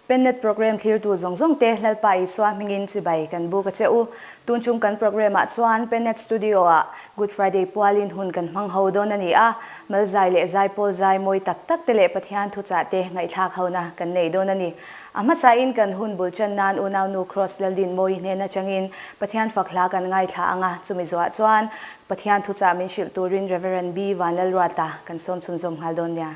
Pennet Programme thlirtu zawng zawng te Lalpa Isua hmingin chibai kan buk a che u. Tun chung kan programme ah chuan Pennet Studio ah Good Friday pualin hun kan hmang ho dawn a ni a, Malzai leh Zaipawl zai mawi tak tak te leh Pathian thuchah te ngaihthlak hona kan nei dawn a ni. A hmasain kan hun bul chan nan unaunu Kross Laldinmawi hnen atangin Pathian fak hla kan ngaithla ang a, chumi zuah chuan Pathian thuchah min hrilh turin Rev. B. Vanlalruata kan sawm chhunzawm nghal dawn nia.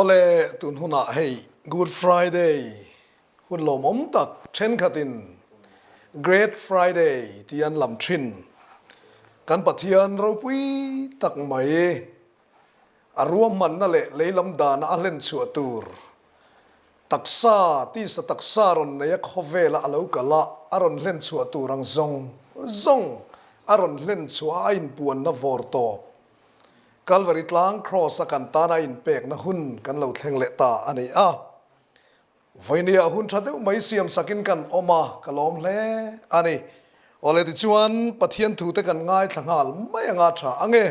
Awle, tun hunah hei Good Friday hun lawmawm tak thenkhatin Great Friday tih an lam thin. Kan Pathian ropui tak mai a ruahmanna leh leilam dana a hlen chhuah tur taksa, tisa taksa rawn nei a khawvela a lo kal a, a rawn hlen chhuah tur ang zawng zawng a rawn hlen chhuah a a inpuanna vawr tawp. Kalvari tlang Kraws a kan tana inpekna hun kan lo thleng leh ta a ni a. Vawinia hun tha deuh mai siam sakin kan awm a, ka lawm hle a ni. Awle tichuan Pathian thute kan ngaithla nghal mai anga tha ang e.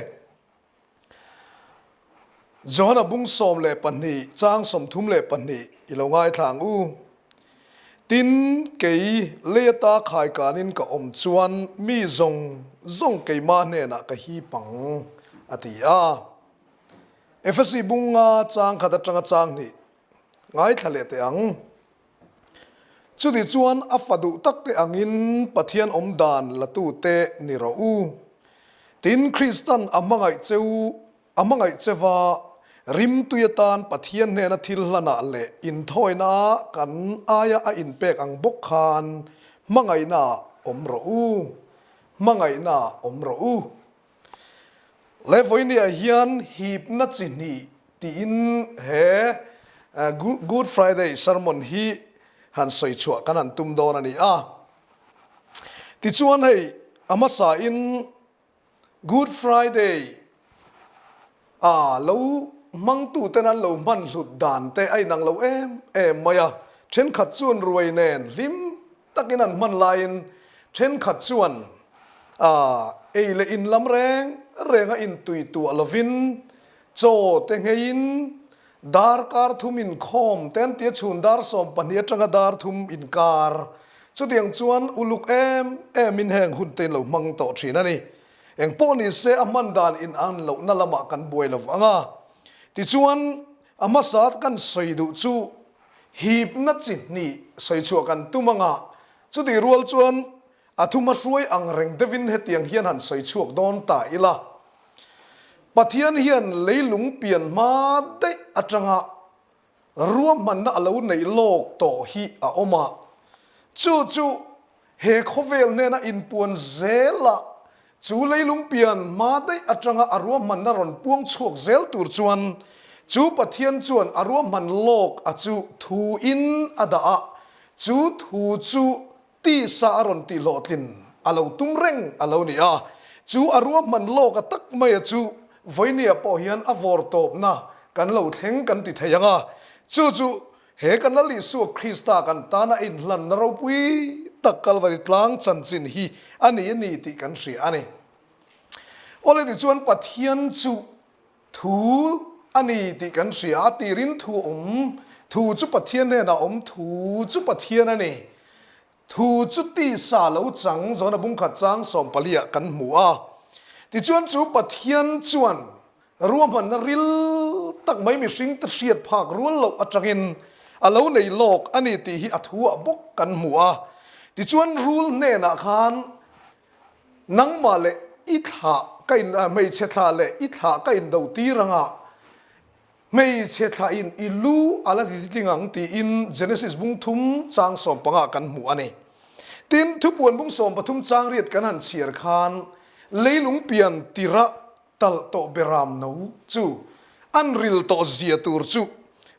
Johana bung 12 chang 32 i lo ngaithla ang u. Tin, kei lei ata khaikanin ka awm chuan mi zawng zawng keimah hnenah ka hip ang, a ti a. Efesi bunga chang khat atanga chang hnih ngaithla leh teh ang. Chuti chuan a fa duh tak te angin Pathian awm dan latute ni rawh u. Tin, Kristan a hmangaih che u A hmangaih che va, rimtui atan Pathian hnena thil hlanah leh inthawina kan aia a inpek ang bawk khan hmangaihna awm rawh u, hmangaihna awm rawh u. Le vawinia hian hipna chi hnih tiin he Good Friday sermon hi han sawi chhuah kan han tum dawn a ni a. Tichuan hei a hmasain Good Friday a lo hmangtuten an lo hman hlut dan te a inang lo em em mai a, thenkhat chuan ruai nen hlim takin an hman laiin thenkhat chuan a ei leh in lam reng reng a intui tuah lovin chaw te ngheiin darkar thum inkhawm te an tia chhun dar 12 atanga dar thum inkar. Chutiang chuan uluk em emin heng hun te in lo hmang tawh thin a ni. Eng pawh ni se a hman dan in an lohna lamah kan buai lo ang a. Tichuan a hmasa kan sawi duh chu hipna chi hnih sawi chhuah kan tum ang a, chutih rual chuan A thuma hruai ang reng deuhin hetiang hian han sawi chhuak dawn ta ila, Pathian hian leilung pian hma daih atanga ruahmanna a lo neih lawk tawh hi a awm a, chu chu he khawvel hnena inpuan zela chu leilung pian hma daih atanga a ruahmanna rawn puang chhuak zel tur chuan chu Pathian chuan a ruahman lawk a chu thuin a dah a, chu thu chu Tisa a rawn tih hlawhtlin a lo tum reng a lo ni a, chu a ruahman lawk a tak maia chu vawinia pawh hian a vawr tawpna kan lo thleng kan ti thei ang a, chu chu he kan Lal Isua Krista kan tana inhlanna ropui tak Kalvari tlang chanchin hi a ni a ni tih kan hria a ni. Awle tichuan Pathian chu Thu a ni tih kan hria a, tirin thu awm, thu chu Pathian hnenah awm, thu chu Pathian a ni. Thu chu tisa lo chang zawna bungkhat chang sawmpaliah kan hmu a. Tichuan chu Pathian chuan ruahmanna ril tak mai mihring te hriat phak rual loh atangin a lo nei lawk a ni tih hi a thu ah bawk kan hmu a. Tichuan rul hnenah khan Nangmah leh i thlah ka in, hmeichhe thlah leh i thlah ka in do tir anga, hmeichhe thlah in i lu a la ti tling ang tiin Genesis bung thum chang sawmpangah kan hmu a ni. Tin, thupuan bung 13 chang riat kan han chhiar khan leilung pian tirah talh tawh beram no chu an ril tawh zia tur chu.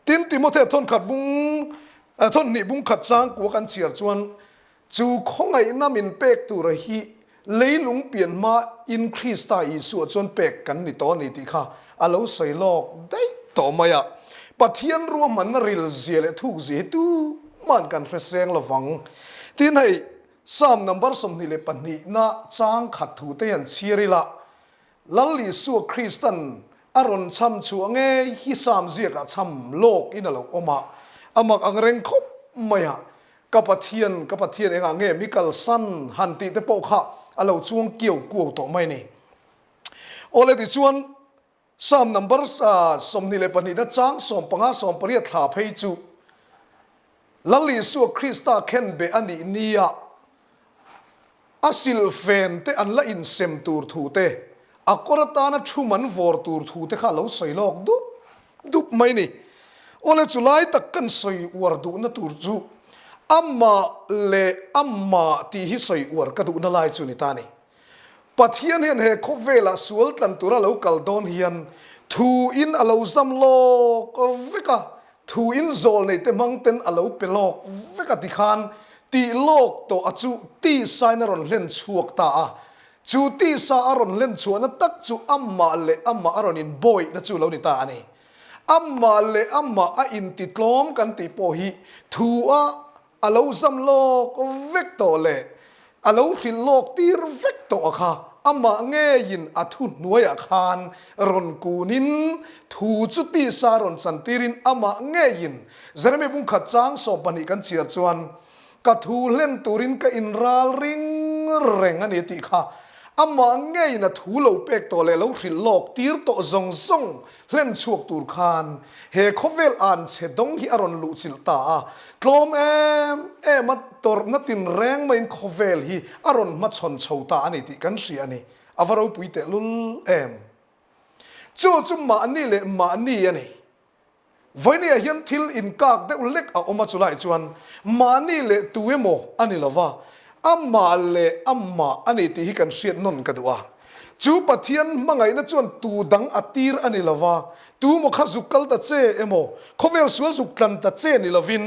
Tin, Timothea thawnkhat bung, thawnhnih bung khat chang kua kan chhiar chuan Chu khawngaihna min pek tura hi leilung pian hma in Krista Isua chuan pek kan ni tawh a ni tih kha a lo sawi lawk daih tawh mai a. Pathian ruahmanna ril zia leh thuk zia hi tuman kan hre seng lovang. Tin hei Psalm number 22 na chang khat thu te hian chhiar ila Lal Isua Kristan a rawn chham chhuah ngei hi Psalm ziakah chham lawk in a lo awm a, a mak ang reng khawp mai a. Ka Pathian, ka Pathian engah nge mi kalsan han tih te pawh kha a lo chuang kiau kuau tawh mai ni. Awle tichuan Psalm number 22 na chang 15 18 thla phei chu Lal Isua Krista khenbeh a nih nia a silhfen te an la insem tur thu te, a kawr atana thum an vawr tur thu te kha a lo sawi lawk dup dup mai ni. Awle chu lai tak kan sawi uar duhna tur chu. Amah leh amah tih hi sawi uar ka duhna lai chu ni ta ni. Pathian hian he khawvelah sual tlan tura lo kal dawn hian thu in a lo zam lawk vek a, thu in zawl nei te hmang ten a lo pe lawk vek a tikhan tih lawk tawh a chu tisain a rawn hlen chhuak ta a. Chu tisa a rawn hlen chhuahna tak chu amah leh amah a rawn inbawihna chu lo ni ta a ni. Amah leh amah a intitlawm kan tih pawh hi thu a a lo zam lawk vek tawh leh a lo hrilh lawk tir vek tawh a kha amah ngeiin a thu hnuaiah khan rawn kunin thu chu tisa rawn chantirin amah ngeiin Jeremy bungkhat chang 12 kan chhiar chuan Ka thu hlen turin ka inral ring reng a ni tih kha amah ngeiin a thu lo pek tawh leh lo hrilh lawk tir tawh zawng zawng hlen chhuak tur khan he khawvel an chhe dawng hi a rawn luhchilh ta a, tlawm em em a tawrhna tinreng maiin khawvel hi a rawn hmachhawn chho ta a ni tih kan hria a ni. A va ropui tehlul em! Chu chu mahni leh mahni a ni. Vawinia hian thil inkak deuh lek a awm a, chulai chuan mahni leh tu emaw a ni lova, amah leh amah a ni tih hi kan hriat nawn ka duh a. Chu Pathian hmangaihna chuan tu dang a tir a ni lova, tu maw kha zuk kal ta che emaw, khawvel sual zuk tlan ta che ni lovin,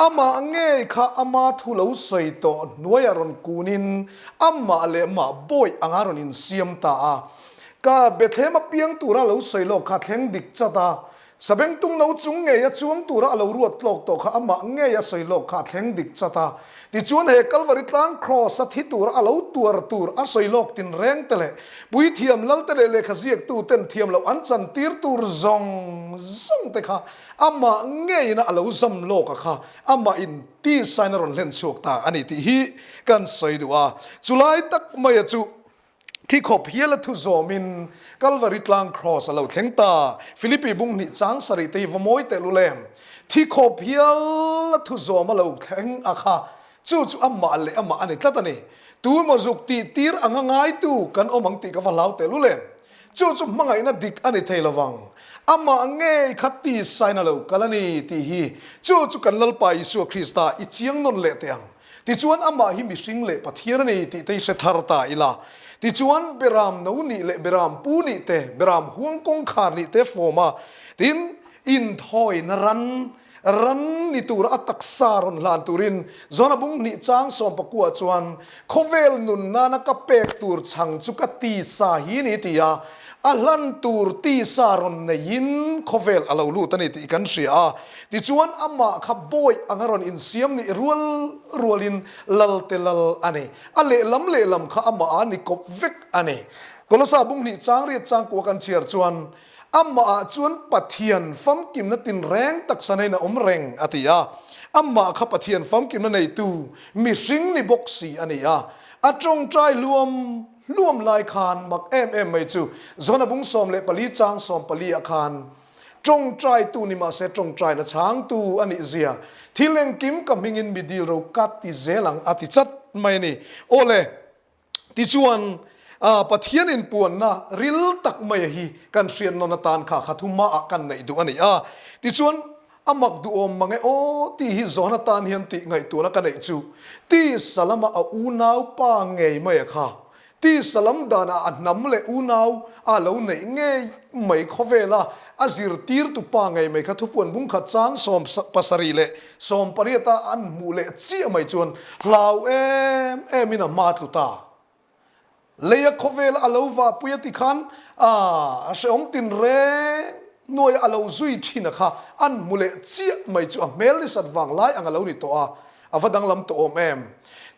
amah ngei kha ama thu lo sawi tawh hnuaiah rawn kunin amah leh mah bawi anga rawn insiam ta a. Ka Bethlehem a piang tura lo sawi lawk kha thleng dik chat a, Sabengtung no chung ngei a chuang tura a lo ruat tlawk tawh kha amah ngei a sawi lawk kha thleng dik chat a. Tichuan he Kalvari tlang Kraws a thi tura a lo tuar tur a sawi lawk tinreng te leh Puithiam lal te leh lehkha ziaktu ten thiam loh an chan tir tur zawng zawng te kha amah ngeiin a lo zam lawk a kha amah in tisain a rawn hlen chhuak ta a ni tih hi kan sawi duh a. Chulai tak maia chu Khi khawp hial a thu zawmin Kalvari tlang Kraws a lo thleng ta. Philippi bung hnih chang sarih te hi va mawi teh lul em? Thi khawp hial a thu zawm a lo thleng a kha, chu chu amah leh amah a ni tlat a ni. Tu emaw zuk tih tir anga ngaitu kan awm ang tih ka va hlau teh lul em? Chu chu hmangaihna dik a ni thei lovang. Amah ngei kha tisain a lo kal a ni tih hi chu chu kan Lalpa Isua Krista i chiang nawn leh teh ang. Tichuan amah hi mihring leh Pathian a ni tih te hi hre thar ta ila. Tichuan Beram no nih leh Beram pu nih te, Beram huang kawngkhar nih te fawm a, tin, inthawina ran, ran ni tura a taksa rawn hlan turin Jona bung hnih chang 19 chuan khawvel nun nana ka pek tur chhang chu ka tisa hi ni ti a, a hlan tur tisa rawn neiin khawvel a lo lut a ni tih kan hria a. Tichuan amah kha bawi anga rawn insiam nih rual rualin lal te lal a ni. A lehlam lehlam kha amah a ni kawp vek a ni. Kolosa bung hnih chang riat chang kua kan chhiar chuan amahah chuan Pathian famkimna tinreng taksa neiin a awm reng a ti a. Amah kha Pathian famkimna neitu mihring ni bawk si a ni a. A tawngtai hluam hluam lai khan mak em em mai chu Jona bung 14 chang 14 ah khan Tawngtaitu ni mahse tawngtaina chhangtu a nih zia thil engkim ka hmingin mi dil ro ka ti zel ang a ti chat mai a ni. Awle, tichuan Pathian inpuanna ril tak maia hi kan hriat nawn atan kha kha thu hmaah kan neih duh a ni a. Tichuan, a mak duhawm mang e aw tih hi zawn atan hian tih ngaihtuahna ka neih chu tisa lama a unaupa ngei maia kha Tisa lam danah a hnam leh unau a lo neih ngei mai khawvela a zirtirtu pa ngei mai kha thupuan bungkhat chang 77 leh 18 a an hmuh leh chiah mai chuan hlau em em in a hma tlu ta. Leia khawvela a lo vahpui a ti khan a hrehawm tinreng hnuaia a lo zui thin a kha an hmu leh chiah mai chu a hmel nisat vang lai ang a lo ni tawh a. A va danglam tawh awm em?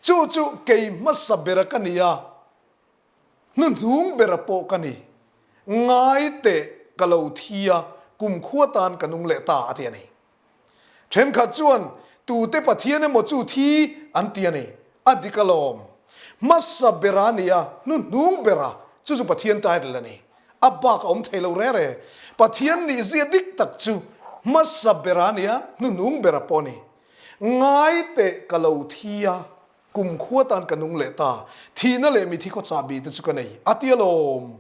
Chu chu kei hmasa bera ka ni a, hnuhnung bera pawh ka ni. Ngai teh ka lo thi a, kumkhua tan ka nung leh ta a ti a ni. Thenkhat chuan tute Pathian emaw chu thi an ti a ni. A dik alawm. Hmasa bera a ni a, hnuhnung bera, chu chu Pathian title a ni. A bak a awm thei lo re re. Pathian nihzia dik tak chu hmasa bera a ni a, hnuhnung bera pawh a ni. Ngai teh ka lo thi a, kumkhua tan ka nung leh ta, thihna leh mithi khaw chahbi te chu ka nei, a ti alawm.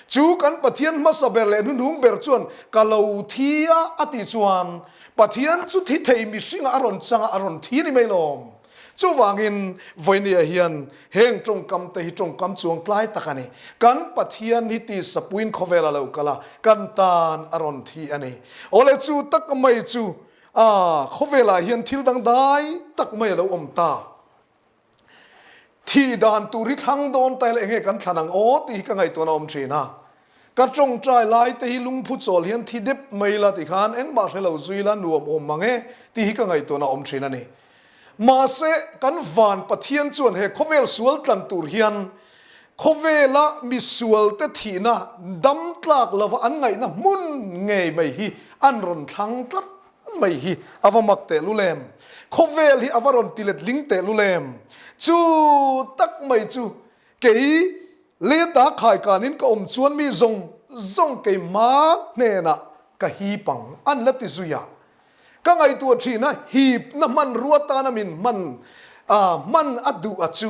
Chu kan Pathian hmasa ber leh hnuhnung ber chuan ka lo thi a a tih chuan Pathian chu thi thei mihringah a rawn chang a, a rawn thi ni mai lawm. Chuvangin vawinia hian heng tawngkam te hi tawngkam chuang tlai tak a ni. Kan Pathian hi tisapuiin khawvel a lo kal a, kan tan a rawn thi a ni. Awle chu tak mai chu a khawvelah hian thil dangdai tak mai a lo awm ta. Thih dan tur hi thlang dawn ta ila enge kan thlan ang aw tih hi ka ngaihtuahna awm thin a. Ka tawngtai lai te hi lungphu chawl hian thi dep mai la ti khan engmah hre lo zui la nuam awm mang e tih hi ka ngaihtuahna awm thin a ni. Mahse kan van Pathian chuan he khawvel sual tlan tur hian khawvela misual te thihna dam tlak lova an ngaihna hmun ngei mai hi an rawn thlang tlat mai hi a va mak teh lul em? Khawvel hi a va rawn ti let ling teh lul em? Chu tak mai chu kei leta khaikanin ka awm chuan mi zawng zawng keimah hnenah ka hip ang an la ti zui a. Ka ngaihtuah thin a, hipna hmanrua tana min hman hman a duh a chu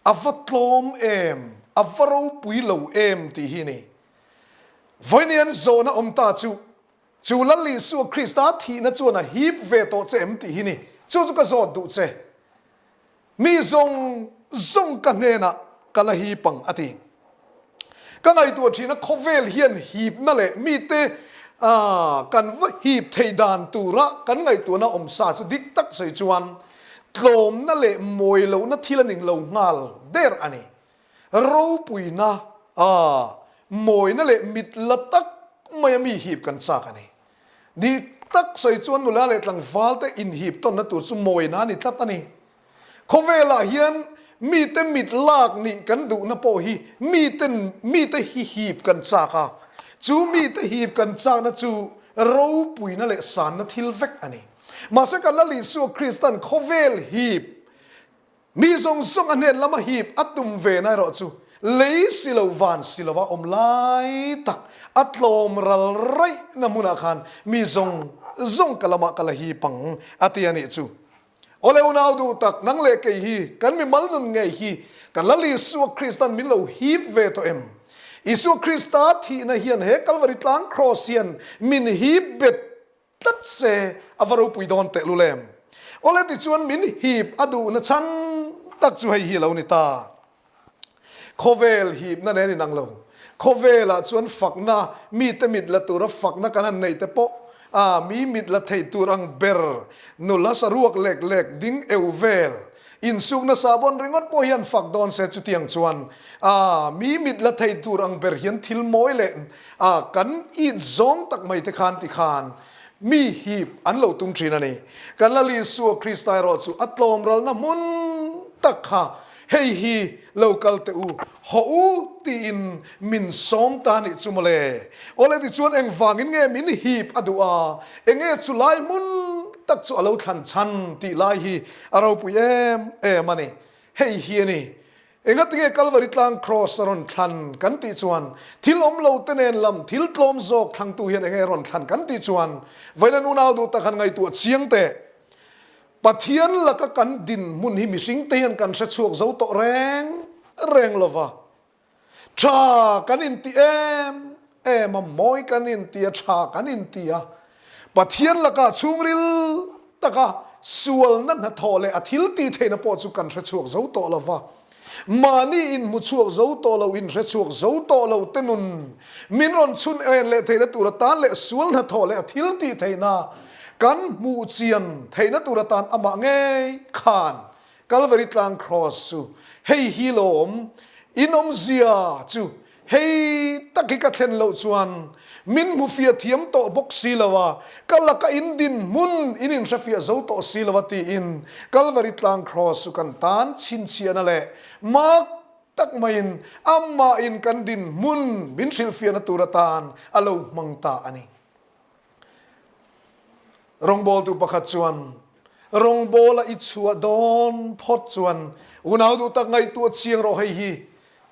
a va tlawm em, a va ropui lo em tih hi ni. Vawiin zawhna awm ta chu Chu Lal Isua Krista thihna chuan a hip ve tawh che em tih hi ni. Chu chu ka zawt duh che. Mi zawng zawng ka hnenah ka la hip ang a ti. Ka ngaihtuah thina khawvel hian hipna leh mite kan va hip theih dan tura kan ngaihtuahna awm sa chu dik tak sawi chuan tlawmna leh mawi lohna thil a ning lo nghal der a ni. Ropuina, a, mawina leh mit la tak maia mi hip kan chak a ni. Dik tak sawi chuan nula leh tlangval te inhip tawnna tur chu mawina a ni tlat a ni. Khawvelah hian mite mit lak nih kan duhna pawh hi miten mite hi hip kan chak a, chu mite hip kan chakna chu ropuina leh sanna thil vek a ni. Mahse kan Lal Isua Kristan khawvel hip Mi zawng zawng a hnen lama hip a tum ve na erawh chu lei si lo van si lova awm lai tak a tlawm ral raih na hmunah khan mi zawng zawng ka lamah ka la hip ang a ti a nih chu. Awle unau duh tak nang leh kei hi kan mi mal nun ngei hi kan Lal Isua Kristan min lo hip ve tawh em? Isua Krista thihna hian he Kalvari tlang kraws hian min hip bet Tlat se a va ropui dawn teh lul em? Awle tichuan min hip a duhna chhan tak chu hei hi a lo ni ta. Khawvel hipna nen inang lo. Khawvelah chuan fakna, mite mit la tura fakna kan han neih te pawh a mi mit la thei tur ang ber nula saruak lek lek ding eu vel insukna sahbawn ringawt pawh hian fak dawn se chutiang chuan a mi mit la thei tur ang ber hian thil mawi leh A, kan it zawng tak mai te khan ti khan mi hip an lo tum thin a ni. Kan Lal Isua Krista erawh chu a tlawm ralna hmun tak kha hei hi lo kal teh u, hawh u tiin min sawm ta nih chu mawle. Awle tichuan engvangin nge min hip a duh a, enge chu lai hmun tak chu a lo thlan chhan tih lai hi a ropui em em a ni. Hei hi a ni. Engatinge Kalvari tlang Kraws a rawn thlan kan tih chuan thil awm lo te nen lam thil tlawm zawk thlangtu hian enge rawn thlan kan tih chuan vawiin unau duh tak han ngaihtuah chiang teh. Pathian laka kan dinhmun hi mihring te hian kan hre chhuak zo tawh reng reng lova. Tha kan inti em em a, mawi kan inti a, tha kan inti a. Pathian lakah chhungril taka sualna hnathawh leh a thil tih theihna pawh chu kan hre chhuak zo tawh lo va. Mahni inhmu chhuak zo tawh lo, inhre chhuak zo tawh lo te nun min rawn chhun en leh theihna tur atan leh sual hnathawh leh a thil tih theihna kan hmuh chian theihna tur atan amah ngei khan Kalvari tlang kraws chu hei hi lawm, in awmzia chu hei tak hi ka thlen loh chuan min hmu fiah thiam tawh bawk si lo a, ka laka in dinhmun in inhre fiah zo tawh si lo a tiin Kalvari tlang kraws chu kan tan chhinchhiahna leh mak tak maiin amahin kan dinhmun min hrilhfiahna tur atan a lo hmang ta a ni. Rawngbawltu pakhat chuan, Rawngbawla i chhuah dawn phawt chuan unau duh tak ngaihtuah chiang rawh hei hi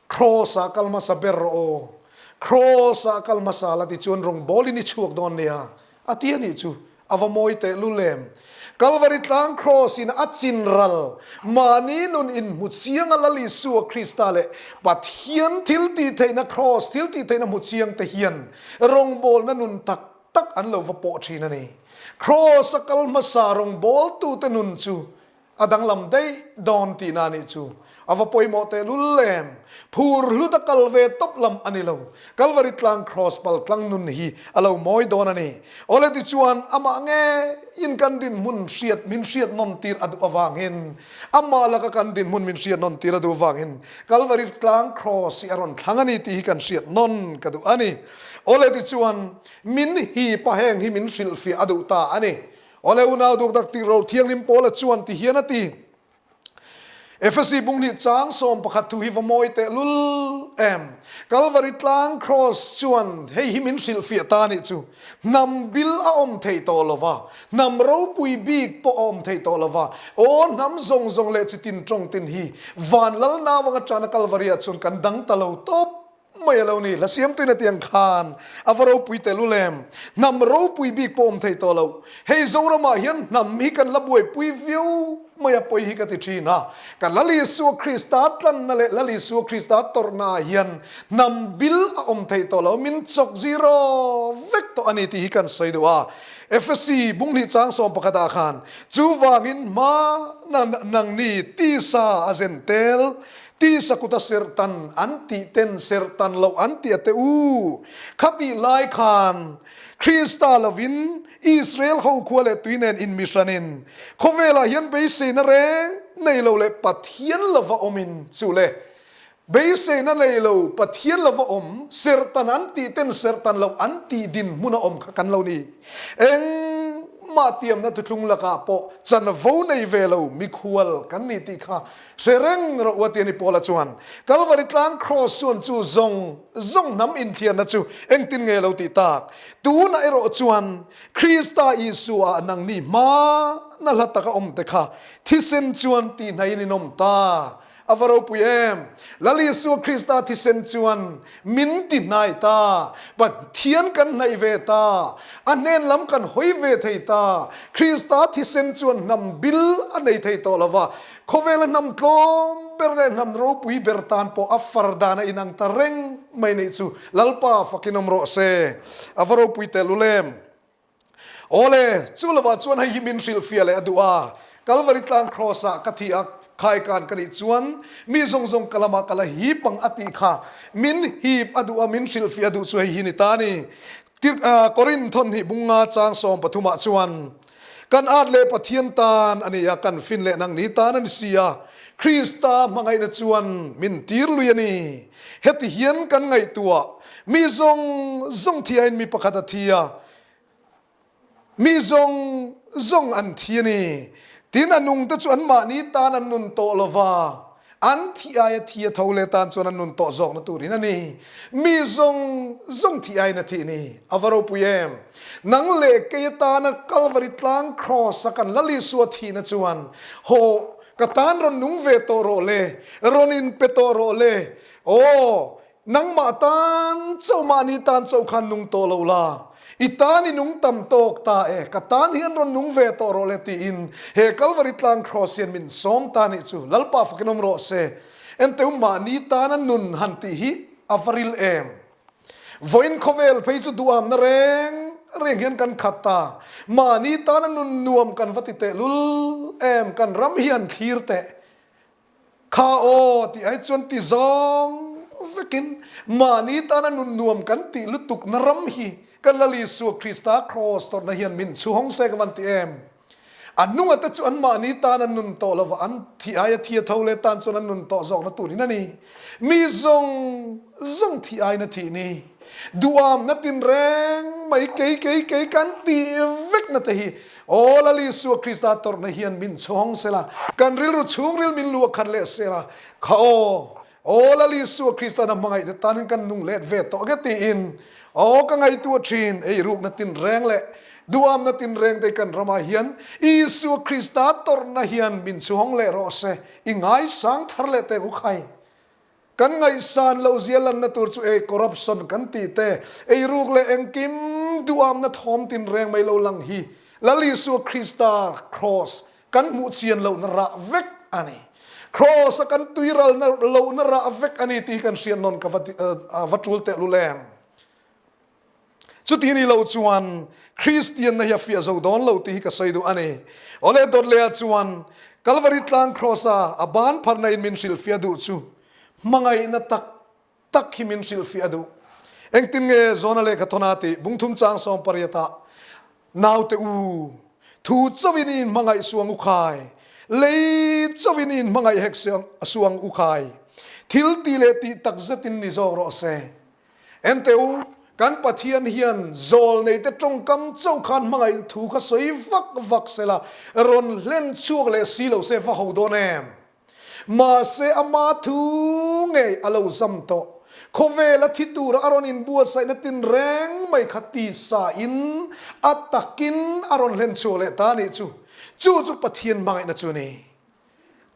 Kraws-ah kal hmasa ber rawh aw. Kraws-ah kal hmasa la tichuan rawngbawlin i chhuak dawn nia a ti a nih chu. A va mawi teh lul em! Kalvari tlang Kraws in a chin ral, mahni nun in hmu chiang a Lal Isua Krista leh Pathian thil tih theihna Kraws thil tih theihna hmu chiang te hian rawngbawlna nun tak tak an lo va pawh thin a ni. Kraws a kal hmasa rawngbawltute nun chu A danglam daih dawn tihna anih chu. A va pawimawh tehlul em? Phur hlut a kal ve tawp lam a ni lo. Kalvari tlang Kraws pal tlang nun hi a lo mawi dawn a ni. Awle tichuan amah ngeiin kan dinhmun hriat min hriat nawn tir a duh avangin, amah laka kan dinhmun min hriat nawn tir a duh avangin Kalvari tlang Kraws hi a rawn thlang a ni tih hi kan hriat nawn ka duh a ni. Awle tichuan min hip a heng hi min hrilhfiah a duh ta a ni. Awle unau dukdak tih ro thianghlim Paula chuan ti hian a ti, Efesi bunghnih chang 11 thu hi va mawi teh lul em. Kalvari tlang Kraws chuan hei hi min hrilhfiah ta nih chu. Hnam bil a awm thei tawh lo va, hnam ropui bik pawh a awm thei tawh lo va, aw hnam zawng zawng leh chitin tawng tin hi van lal nau anga tana Kalvari-ah chuan kan dang ta lo tawp. Mai a lo ni, hla siamtuin a tiang khan a va ropui tel u lem. Hnam ropui bik pawh awm thei tawh lo. Hei Zoramah hian hnam hi kan la buaipui viau mai a pawi hi ka ti thin a. Kan Lal Isua Krista tlanna leh Lal Isua Krista tawrhnaah hian hnam bil a awm thei tawh lo, min chawk zero vek tawh a ni tih hi kan sawi duh a. Efesi bunghnih chang 11 ah khan chuvangin hma nangni tisa a zen tel Tisa kuta serhtan an tih ten serhtan loh an ti a te u. Khatih lai khan Krista lovin Israel ho khua leh tui nen inmihranin khawvelah hian beiseina reng nei lo leh Pathian lova awmin chu le beiseina nei lo Pathian lova awm serhtan an tih ten serhtan loh an tih dinhmun a awm kha kan lo ni. Engmah tiamna thuthlung lakah pawh chanvo nei ve lo mikhual kan ni tih kha Hre reng rawh u a ti a ni Paula chuan. Kalvari tlang Kraws chuan chu zawng zawng hnam inthianna chu engtin nge lo tih tak? Tunah erawh chuan Krista Isua ah nangni hma na hla taka awm te kha thisen chuan tihhnaihin in awm ta. A va ropui em! Lal Isua Krista thisen chuan min ti hnai ta. Pathian kan hnaih ve ta. A hnen lam kan hawi ve thei ta. Krista thisen chuan hnam bil a nei thei tawh lo va. Khawvela hnam tlawm ber leh hnam ropui ber tan pawh a far dan a inang ta reng mai nih chu Lalpa fakin awm rawh se. A va ropui teh lul em? Awle, chu lovah chuan hei hi min hrilhfiah leh a duh a, Kalvari tlang Kraws ah ka thih a khaikan ka nih chuan mi zawng zawng ka lamah ka la hip ang a tih kha min hip a duh a, min hrilhfiah a duh chu hei hi ni ta a ni. Korinth thawnhnih bunga chang 13 ah chuan Kan at leh Pathian tan a ni a, kan fin leh nangni tan a ni si a, Krista hmangaihna chuan min tir lui a ni. Heti hian kan ngaihtuah, mi zawng zawng thiain mi pakhat a thi a, mi zawng zawng an thi a ni. Tin, a nungte chu anmahni tan an nun tawh lo va, An thih aia thi a tho leh tan chuan an nun tawh zawkna turin a ni. Mi zawng zawng thih aiin a thih ni. A va ropui em! Nang leh kei atana Kalvari tlang Kraws a kan Lal Isua thihna chuan, Hawh, ka tan rawn nung ve tawh rawh le, rawn inpe tawh rawh le, aw, Nangmah tan chauh mahni tan chauh khan nung tawh lo la, i tan i nung tam tawk ta e, ka tan hian rawn nung ve tawh rawh le tiin he Kalvari tlang Kraws hian min sawm ta nih chu Lalpa fakin awm rawh se. Enteu mahni tana nun han tih hi a va ril em? Vawiin khawvel phei chu duhamna reng reng hian kan khat ta, mahni tana nun nuam kan va ti teh lul em, kan ram hian thlir teh. Kha aw tih ai chuan ti zawng vekin mahni tana nun nuam kan tih lutukna ram hi kan Lal Isua Krista Kraws tawrhna hian min chhuhawng se ka van ti em? A nunga te chu an mahni tana nun tawh lova an thih aia thi a tho leh tan chuan an nun tawh zawkna turin a ni. Mi zawng zawng thih aiin a thih ni. Duhamna tinreng mai kei kei kei kan tih vekna te hi Aw Lal Isua Krista tawrhna hian min chhawng sela, kan rilru chhungril min luah khat leh sela, kha aw, Aw Lal Isua Krista na hmangaih te tanin kan nung let ve tawh nge tiin aw ka ngaihtuah thin, ei rukna tinreng leh duhamna tinreng te kan ramah hian Isua Krista tawrhna hian min chhawng leh rawh se, i ngaisang thar leh teh u khai. Kan ngaihsan loh zia lanna tur chu ei corruption kan tih te, eiruk leh engkim duhamna thawm tinreng mai lo lang hi. Lal Isua Krista Kraws kan hmuh chian lohna rah vek a ni. Kraws a kan tuiralna lohna rah vek a ni tih hi kan hriat nawn ka va va tul tehlul em? Chuti ni lo chuan Kristianna hi a fiah zo dawn lo tih hi ka sawi duh a ni. Awle dawt leh ah chuan Kalvari tlang Kraws a a ban pharna in min hrilhfiah duh chu hmangaihna tak tak hi min hrilhfiah a duh. Engtin nge Jona lehkha thawn tih bungthum chang 18 ah, Naute u, thu chauhin i inhmangaih suang u khai, lei chauhin i inhmangaih hek suang u khai, thil tih leh tih tak zetin ni zawk rawh se. Ente u, kan Pathian hian zawl neite tawngkam chauh khan hmangaih thu kha sawi vak vak sela, rawn hlen chhuak leh si lo se va ho dawn em? Mahse ama thu ngei a lo zam tawh. Khawvel a thi tura a rawn inbuatsaihna tinreng mai kha tisa in a takin a rawn hlen chhuak leh ta anih chu. Chu chu Pathian hmangaihna chu a ni.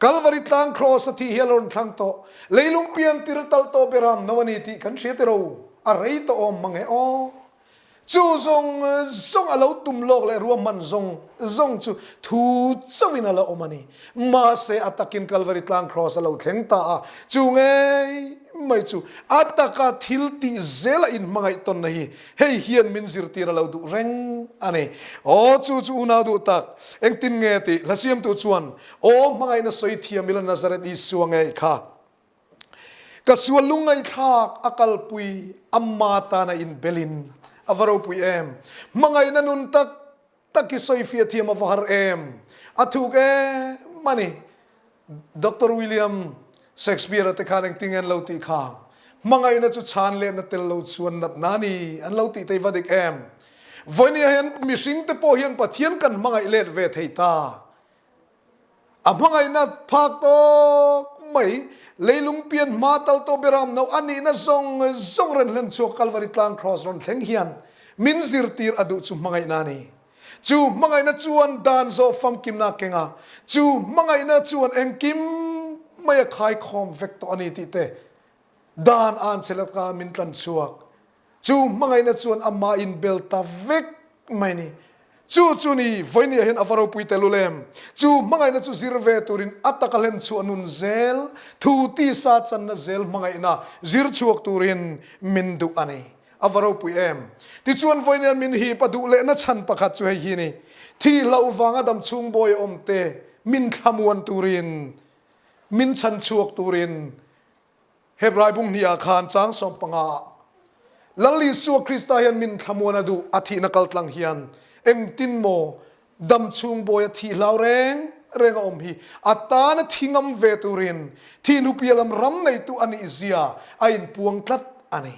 Kalvari tlang Kraws a thih hi a lo rawn thlang tawh. Leilung pian tir tal tawh beram no a ni tih kan hria tiro. A rei tawh awm mang e aw. Chu zawng zawng a lo tum lawk leh ruahman zawng zawng chu thu chauhin a la awm a ni. Mahse a takin Kalvari tlang Kraws a lo thleng ta a, chu ngei mai chu a taka thil tih zela inhmangaih tawnna hi hei hian min zirtir a lo duh reng a ni. Aw chu chu unau duh tak, engtin nge tih hla siamtu chuan aw hmangaihna sawi thiam ila Nazareth Isua ngei kha. Ka sual lungngaihthlak a kalpui amma tana inbelin a va ropui em. Hmangaihna nun tak tak hi sawifiah thiam a va har em. A thuk em a ni. Doctor William Shakespeare-a te khan engtin nge an lo tih kha? Hmangaihna chu chhan lehna tel lo chuan natna a ni an lo tih te hi va dik em. Vawinia hian mihringte pawh hian Pathian kan hmangaih let ve thei ta. A hmangaihna phak tawk mai, leilung pian hma tal tawh beram no a nihna zawng zawng ren hlen chhuak Kalvari tlang Kraws rawn thleng hian min zirtir a duh chu hmangaihna a ni. Chu hmangaihna chuan dan zawh famkimna a keng a, chu hmangaihna chuan engkim mai a khaikhawm vek tawh a ni tih te dan an che laka min tlan chhuak. Chu hmangaihna chuan amah inbel ta vek mai ni. Chu chu ni, vawinia hian a va ropui tel u lem. Chu hmangaihna chu zir ve turin a taka hlen chhuah nun zel, thu tisa channa zel hmangaihna zir chhuak turin min duh a ni. A va ropui em. Tichuan vawinia min hip a duh lehna chhan pakhat chu hei hi ni, thi hlauh vanga dam chhung bawi a awm te min thlamuan turin, min chhan chhuak turin, Hebrai bung hnih ah khan chang 15 ah Lal Isua Krista hian min thlamuan a duh a thihna kal tlang hian engtin maw dam chhung bawi a thih hlau reng reng a awm hi a tan a thi ngam ve turin thih hnupiah lam ram neitu a nih zia a inpuang tlat a ni.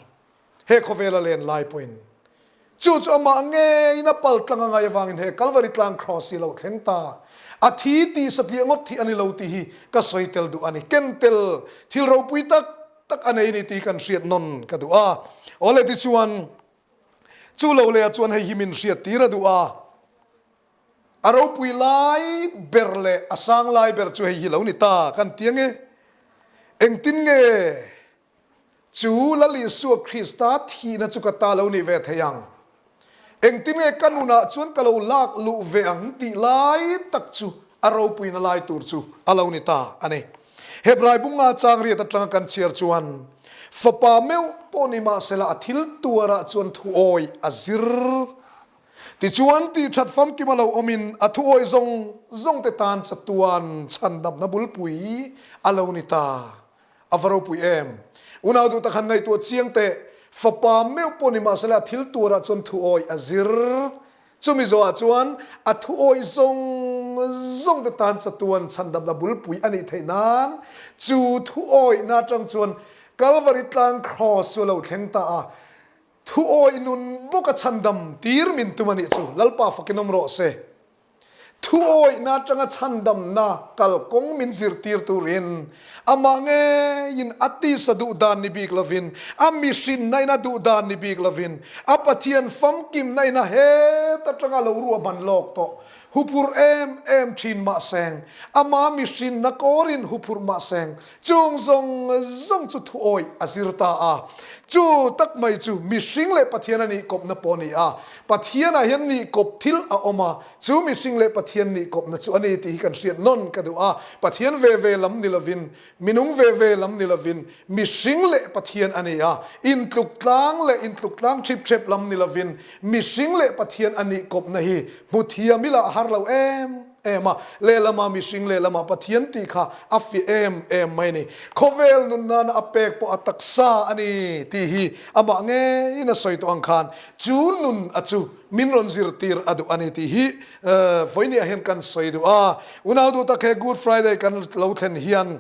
He khawvela len lai pawhin chu chu amah ngeiin a pal tlang a ngai avangin he Kalvari tlang Kraws hi a lo thleng ta. A thi tih satliah ngawt hi a ni lo tih hi ka sawi tel duh a ni. Ken tel thil ropui tak tak a nei ni tih kan hriat nawn ka duh a. Awle tichuan chu lo leh ah chuan hei hi min hriat tir a duh a. A ropui lai ber leh a sang lai ber chu hei hi lo ni ta kan ti ange. Engtin nge Chu Lal Isua Krista thihna chu ka ta lo nih ve thei ang. Engtin nge ka nunah chuan ka lo lak luh ve ang tih lai tak chu a ropuina lai tur chu a lo ni ta a ni. Hebrai bunga chang riat atanga kan chhiar chuan, Fapa meuh pawh ni mahsela a thil tuarah chuan thuawi a zir. Tichuan tihthat famkim a lo awmin a thuawi zawng zawngte tan chatuan chhandamna bulpui a lo ni ta. A va ropui em? Unau duh tak han ngaihtuah chiang teh, fapa meuh pawh ni mahsela a thil tuarah chuan thuawi a zir. Chumi zawhah chuan a thuawi zawng zawng te tan chatuan chhandamna bulpui a nih theih nan chu thuawihna atang chuan Kalvari tlang Kraws chu a lo thleng ta a, thuawi nun bawka chhandam tir min tum a nih chu. Lalpa fakin awm rawh se. Thuawihna atanga chhandamna kalkawng min zirtir turin amah ngeiin a tisa duh dan ni bik lovin, a mihrinna in a duh dan ni bik lovin, a Pathian famkimna in a het atanga lo ruahman lawk tawh. Huphurh em em thin mahseng, ama mihrinna kawrin huphurh mahseng, chung zawng zawng chu thuawih a zir ta a. Chu tak mai chu mihring leh Pathian a nih kawpna pawh a ni a. Pathianah hian nih kawp thil a awm a, chu mihring leh Pathian nih kawpna chu a ni tih hi kan hriat nawn ka duh a. Pathian ve ve lam ni lovin, minung ve ve lam ni lovin, mihring leh Pathian a ni a. Intluk tlang leh intluk tlang ṭhip ṭhep lam ni lovin, mihring leh Pathian a nih kawpna hi Hmu thiam ila a har lo em em a, lehlamah mihring lehlamah Pathian tih kha a fiah em em mai a ni. Khawvel nun nana a pek pawh a taksa a ni tih hi amah ngeiin a sawi tawh ang khan chu nun a chu min rawn zirtir a duh a ni tih hi vawinia hian kan sawi duh a. Unau duh tak he Good Friday kan lo thlen hian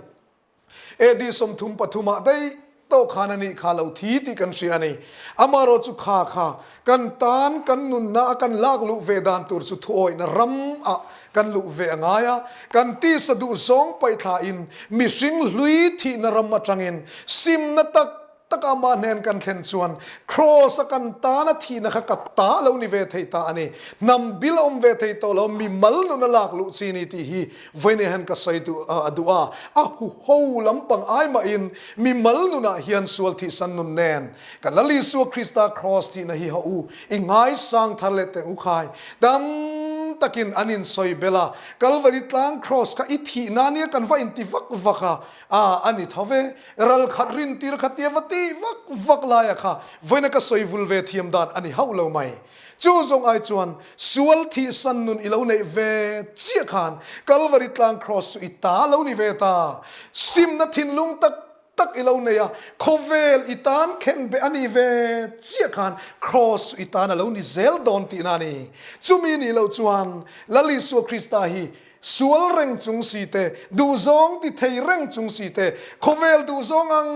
AD 33 ah daih tawh khan a nih kha lo thi tih kan hria a ni. Amaherawh chu kha kha kan tan kan nunna a kan lak luh ve dan tur chu thuawihna ram ah kan luh ve a ngai a, kan tisa duh zawng paihthla in mihring hlui thihna ram atangin simna tak tak amah hnen kan thlen chuan Kraws a kan tana thihna kha ka ta lo ni ve thei ta a ni. Hnam bil a awm ve thei tawh lo, mi mal nun a lak luh chi ni tih hi vawiin hian ka sawi duh a duh a. A huho lampang ai mahin mi mal nunah hian sual thihsan nun nen kan Lal Isua Krista Kraws thihna hi ha u i ngaisang thar leh teng u khai. Tam takin an insawi bel a, Kalvari tlang Kraws kha i thihna nia kan va inti vak vak a, A, a ni tho ve. Ral khat rin tir kha tia va tih vak vak laia kha vawiina ka sawi vul ve thiam dan a ni hauh lo mai. Chu zawng ai chuan sual thihsan nun i lo neih ve chiah khan Kalvari tlang Kraws chu i ta lo ni ve ta. Simna thinlung tak tak i lo nei a, khawvel i tan khen beh a nih ve chiah khan Kraws chu i tan a lo ni zel dawn tihna a ni. Chumi nih loh chuan Lal Isua Krista hi Sual reng chung si te, duhzawng ti thei reng chung si te, khawvel duhzawng ang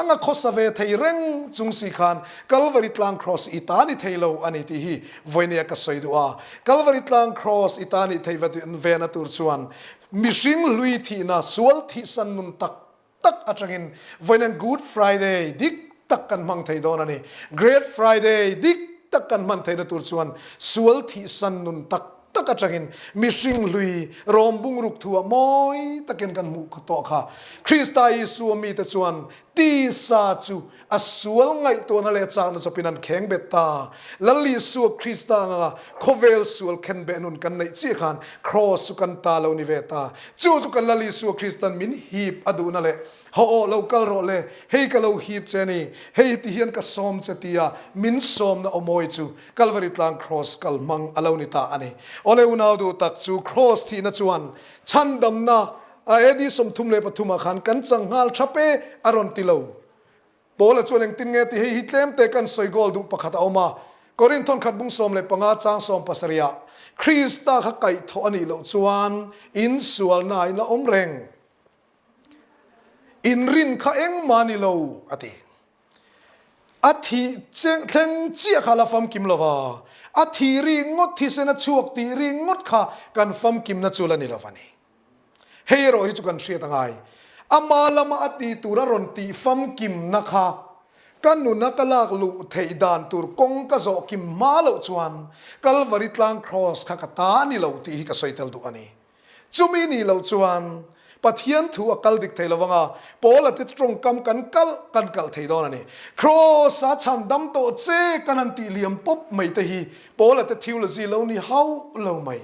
anga khawsa ve thei reng chung si khan Kalvari tlang Kraws i ta ni thei lo a ni tih hi vawinia ka sawi duh a. Kalvari tlang Kraws i ta nih thei vena tur chuan mihring hlui thihna, sual thihsan nun tak tak atangin vawiin Good Friday dik tak kan hmang thei dawn a ni. Great Friday dik tak kan hman theihna tur chuan sual thihsan nun tak tak atangin mihring hlui rawm bungruk thu ah mawi takin kan hmuh tawh kha. Krista Isua mite chuan tisa chu A sual ngaihtuahna leh chakna chawpin an kheng bet ta. Lal Isua Krista anga khawvel sual khenbeh nun kan neih chiah khan Kraws chu kan ta lo ni ve ta. Chu chu kan Lal Isua Kristan min hip a duhna leh Haw aw lo kal rawh le, hei ka lo hip che ni, hei ti hian ka sawm che tia min sawmna aw mawi chu Kalvari tlang Kraws kal hmang a lo ni ta a ni. Awle unau duh tak chu Kraws thihna chuan chhandamna AD 33 ah khan kan chang nghal thap e a rawn ti lo. Paula chuan engtin nge ti hei hi tlem te kan sawi goal duh pakhat a awm a, Korinthon khat bung 15 chang 70 ah, Krista kha kaihthawh a nih loh chuan in sualna in la awm reng. In rin kha engmah ni lo, a ti. A thih thleng chiah kha la famkim lo va, a thih ri ngawt thisen a chhuak tih ri ngawt kha kan famkimna chu la ni lo va ni. Hei erawh hi chu kan hriat a ngai. Ama lama a tih tur a rawn tih famkimna kha ka nuna ka lak luh theih dan tur kawng ka zawh kim hma loh chuan Kalvari tlang Kraws kha ka ta a ni lo tih hi ka sawi tel duh a ni. Chumi nih loh chuan Pathian thu a kal dik thei lo vanga Paula te tawngkam kan kalh kan kalh thei dawn a ni. Kraws-a chhan dam tawh che kan han tih liam pawp mai te hi Paula te theology lo ni hauh lo mai.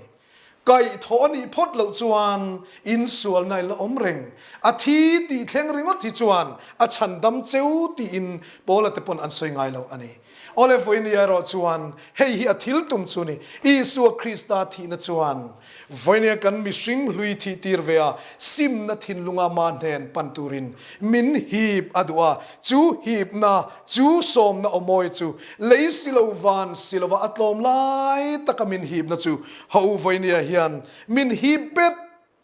Kaihthawh a nih phawt loh chuan insualna in la awm reng. A thi tih thleng ringawt hi chuan a chhandam cheu tiin Paula te pawn an sawi ngai lo a ni. Awle vawinia erawh chuan hei hi a thil tum chu ni. Isua Krista thihna chuan vawinia kan mihring hlui thih tir ve a, simna thinlunga mah hnen pan turin min hip a duh a. Chu hipna, chu sawmna aw mawi chu lei si lo van si lova a tlawm lai taka min hipna chu Ho Vainia hian min hip bet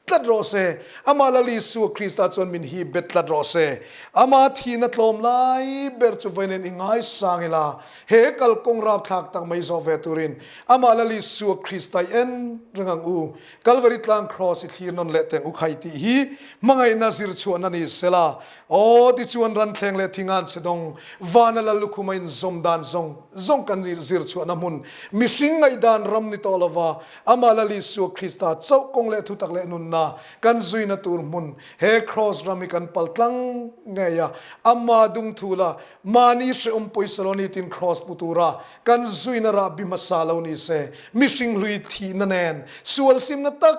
tlat rawh se. Amah Lal Isua Krista chuan min hip bet tlat rawh se. Ama thihna tlawm lai ber chu vawiin i ngaisang ila, he kalkawng rapthlak tak mai zawh ve turin Amah Lal Isua Krista i en reng ang u. Kalvari tlang Kraws i thlir nawn leh teng u khai tih hi hmangaihna zir chhuahna ni sela. Aw tichuan ranthleng leh thingan che dawng vana Lal lukhum a inzawm dan zawng zawng kan zir chhuahna hmun mihring ngaihdan ram ni tawh lova Amah Lal Isua Krista chauh kawng leh thutak leh nunna kan zuina tur hmun he Kraws ram hi kan pal tlang ngei a, Ama dungthu la mahni hrehawm pawisa lo ni tin Kraws pu tura kan zuina rah bi hmasa lo ni se, mihring hlui thihna nen sual simna tak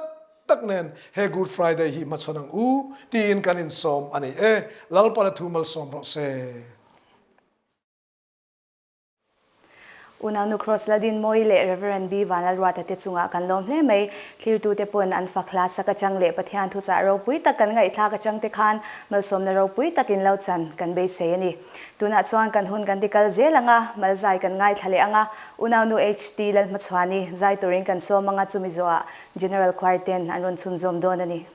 tak nen he Good Friday hi hmachhawn ang u tiin kan insawm a ni e. Lalpa la thu malsawm rawh se. Unaunu Cross Ladinmawii leh Rev. B. Vanlalruata te chungah kan lawm hle mai. Thlirtute pawn an fak hla sak atang leh Pathian thuchah ropui tak kan ngaihthlak atang te khan malsawmna ropui tak in lo chan kan beisei a ni. Tunah chuan kan hun kan ti kal zel ang a, malzai kan ngaithla leh ang a, Unaunu HT Lalhmachhuani zai turin kan sawm ang a chumi zawhah General Choir ten an rawn chhunzawm dawn a ni.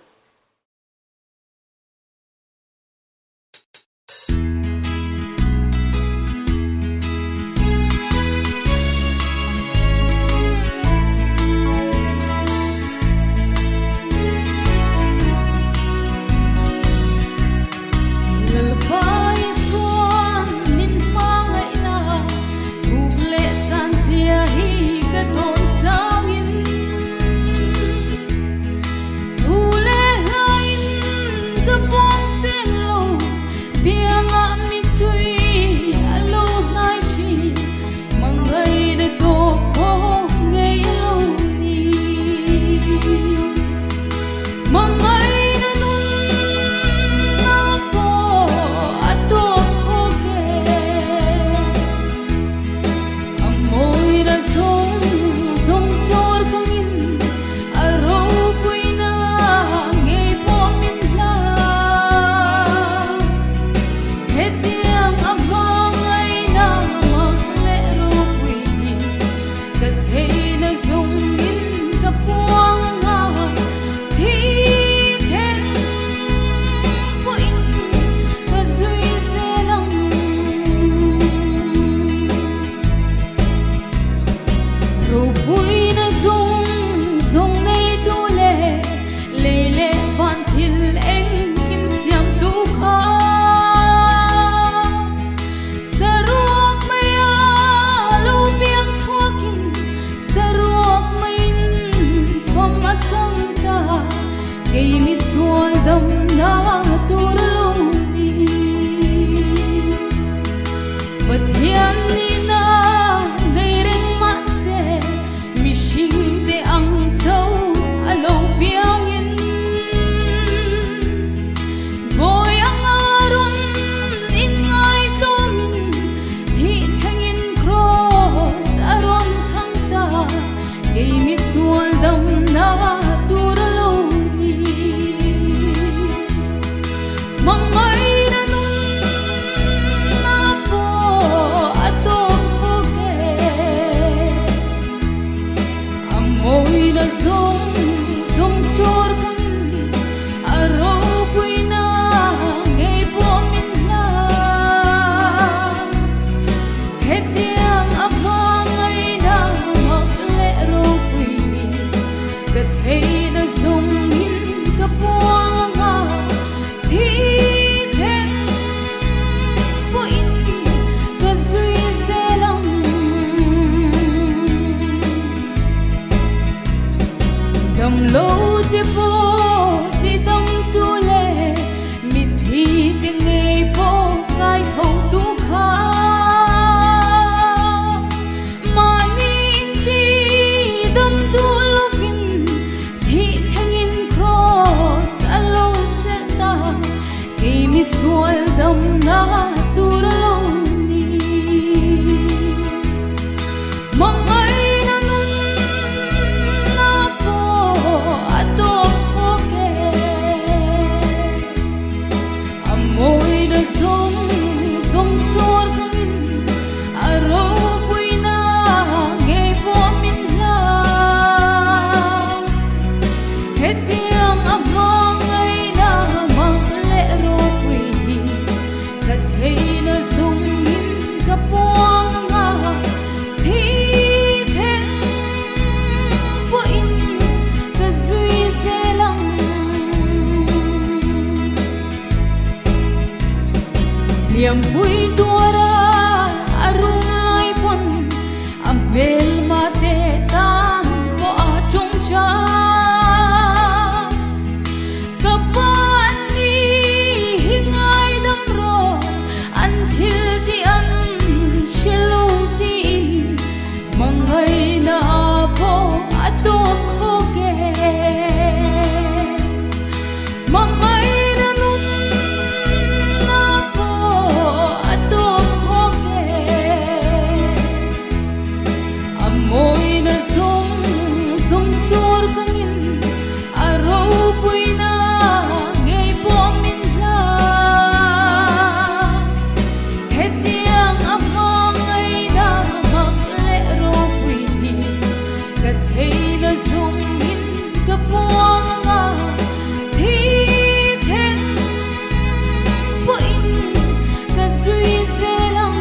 Hliampui tuara a rum lai pawn a hmelma te tan pawh a tawngtai. Ka pa an ni hi ngaidam rawh, an thil tih an hre lo tiin hmangaihna ah pawh a tawp khawk e. Hmangaihna nunna pawh a tawp khawk e. A mawina zawng zawng sawr kangin a ropuina ngei pawh min hla. Hetiang a hmangaihna mak leh ropui hi ka theihna zawngin ka puang anga thi thleng pawhin ka zui zel ang.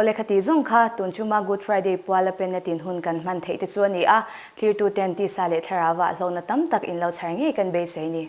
Awle khati zawng kha tun chuma Good Friday puala Pennet-in hun kan hman theih te chu a ni a, thlirtu ten tisa leh thlarauah hlawhna tam tak in lo chhar ngei kan beisei ni.